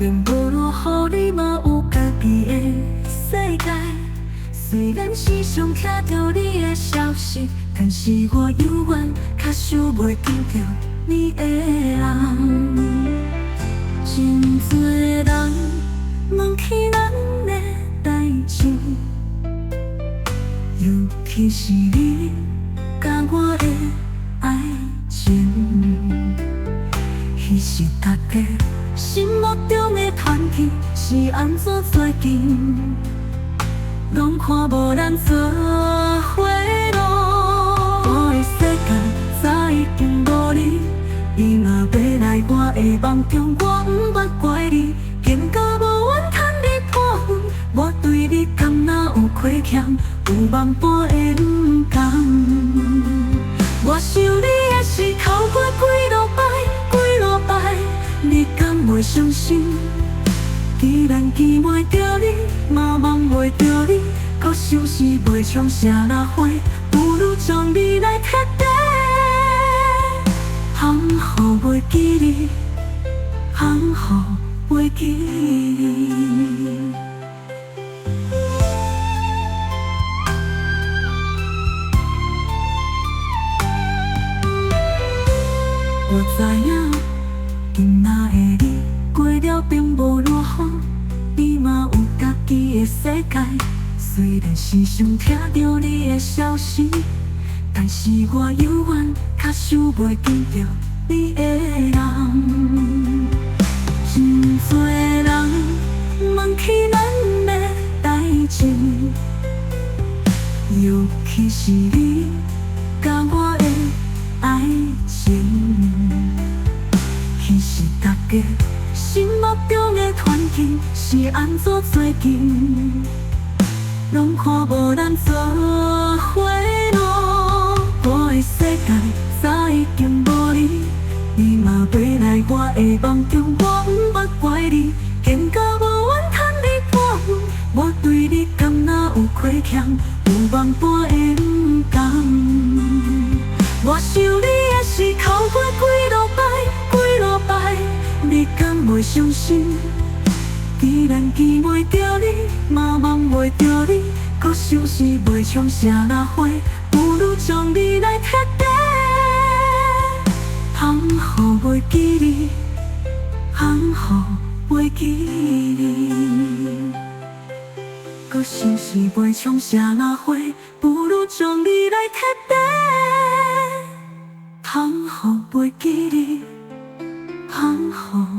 並無落雨，你嘛有家己的世界。雖然時常聽著你的消息，但是我猶原較想袂見著你的人。真濟人問起咱的代誌，尤其是你佮我的愛情。彼是大家心目中的傳奇，是按怎最近攏看無咱做伙囉。我的世界早已經無你，你若欲來我的夢中，我毋捌怪你。見甲無怨叹你破遠，我對你敢若有虧欠，有萬般的毋甘。我想你的事哭過幾落擺，幾落擺，你敢會傷心？既然記袂著你，嘛夢袂著你，閣想死袂創啥那花，不如將你來徹底。通予袂記你，通予袂記你。我知影，今仔的你過了並無偌好，你嘛有家己的世界。雖然時常聽著你的消息，但是我猶原較想袂見著你的人。真濟人問起咱的代誌，尤其是你佮我的愛情。彼是大家心目中的傳奇，是按怎最近攏看無咱做伙囉。我的世界早已經無你，你嘛欲來我的夢中，我毋捌怪你。見甲無怨嘆你破遠，我對你敢若有虧欠，有萬般的毋甘。我想你的事哭過幾落擺，幾落擺，你敢會傷心？既然記袂著你，嘛夢袂著你，閣想死袂創啥那花，不如將你來徹底。通予袂記你，通予袂記你，閣想死袂創啥那花，不如將你來徹底。通予袂記你，通予